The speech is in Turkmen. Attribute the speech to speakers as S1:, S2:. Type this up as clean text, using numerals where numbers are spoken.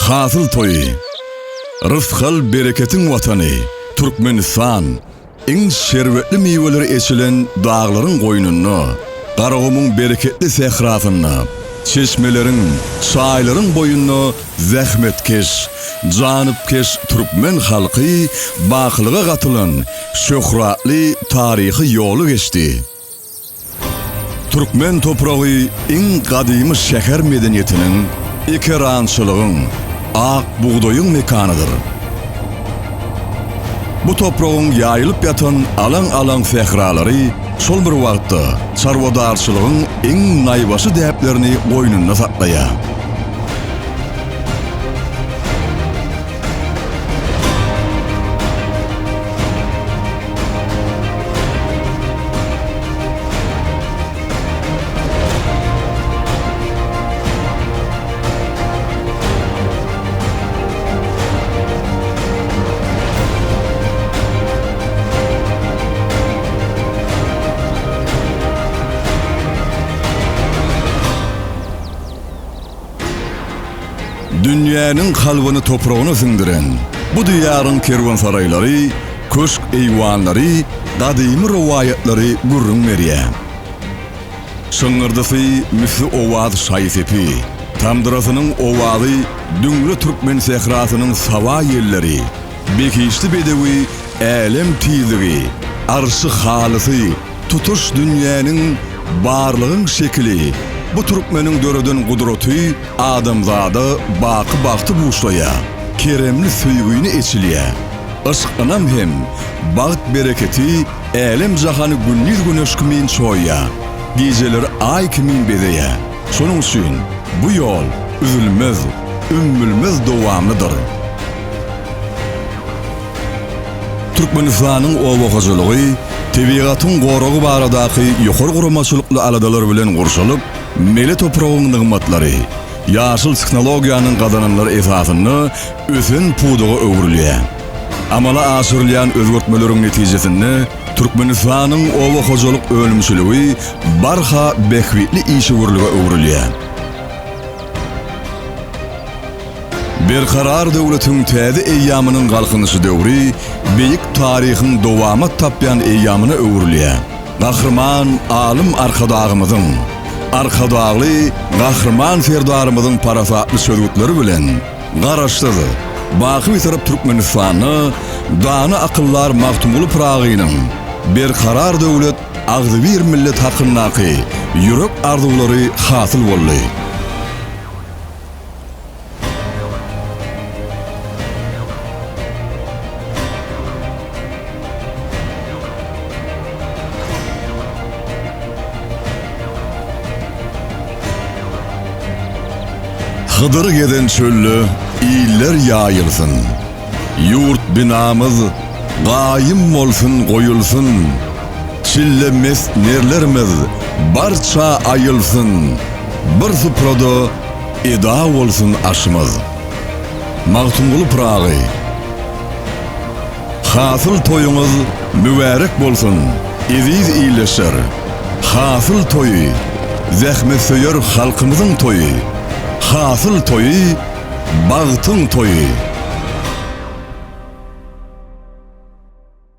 S1: Hasyl toýy, rysgal-bereketiň Watany Türkmenistan iň şerbetli miweleri eçilen daglaryň goýnunda, Garagumuň bereketli sährasynda, çeşmeleriň, çaýlaryň boýunda zähmetkeş, janypkeş türkmen halky bakylyga gatylan şöhratly taryhy ýoly geçdi. Türkmen topragy iň gadymy şäher medeniýetiniň, ekerançylygyň, ak bugdaýyň mekanydyr. Bu topragyň ýaýylyp ýatan alaň-alaň sähralary şol bir wagtda çarwadarçylygyň iň naýbaşy däplerini goýnunda saklaýar. Dünýäniň kalbyny topragyna siňdiren bu diýaryň kerwensaraýlary, köşk-eýwanlary gadymy rowaýatlary gürrüň berýär. Şyňňyrdysy misli owaz şaý-sepi, tamdyrasynyň owazy düňle türkmen sährasynyň saba ýelleri, behişdi bedewi älem tizligi, arşy halysy, Tutuş dünýäniň barlygyň şekili bu türkmeniň döreden gudraty adamzada baky bagty buşlaýar, keremli söýgini eçilýär. Yşk-ynam hem bagt bereketi älem-jahany gündiz güneş kimin çoýýar, gijeleri aý kimin bezeýär. Şonuň üçin bu ýol üzülmez, ümmülmez dowamlydyr. Türkmenistanyň oba hojalygy tebigatyň goragy baradaky ýokary guramaçylykly aladalar bilen gurşalyp, mele topragyň nygmatlary, ýaşyl tehnologiýanyň gazananlary esasynda ösen pudaga öwrülýär. Amala aşyrylýan özgertmeleriň netijesinde Türkmenistanyň oba hojalyk önümçiligi barha bähbitli işewürlige öwrülýär. Berkarar döwletiň täze eýýamynyň Galkynyşy döwri beýik taryhyň dowamat tapýan eýýamyna öwrülýär. Gahryman alym Arkadagymyzyň, Arkadagly Gahryman Serdarymyzyň parasatly çözgütleri bilen Garaşsyz, baky Bitarap Türkmenistanda dana akyldar Magtymguly Pyragynyň Berkarar döwlet, agzybir millet hakyndaky ýürek arzuwlary hasyl boldy. Hydyr gezen çölde iller ýaýylsyn, Ýurt binamyz gaýym bolsun goýulsyn, Çille mes nerlerimiz barça aýylsyn, Bir suprada eda bolsun aşymyz. Magtymguly Pyragy. Hasyl toýuňyz mübärek bolsun, eziz ildeşler! Hasyl toýy, zähmetsöýer halkymyzyň toýy! Hasyl toýy, bagtyň toýy!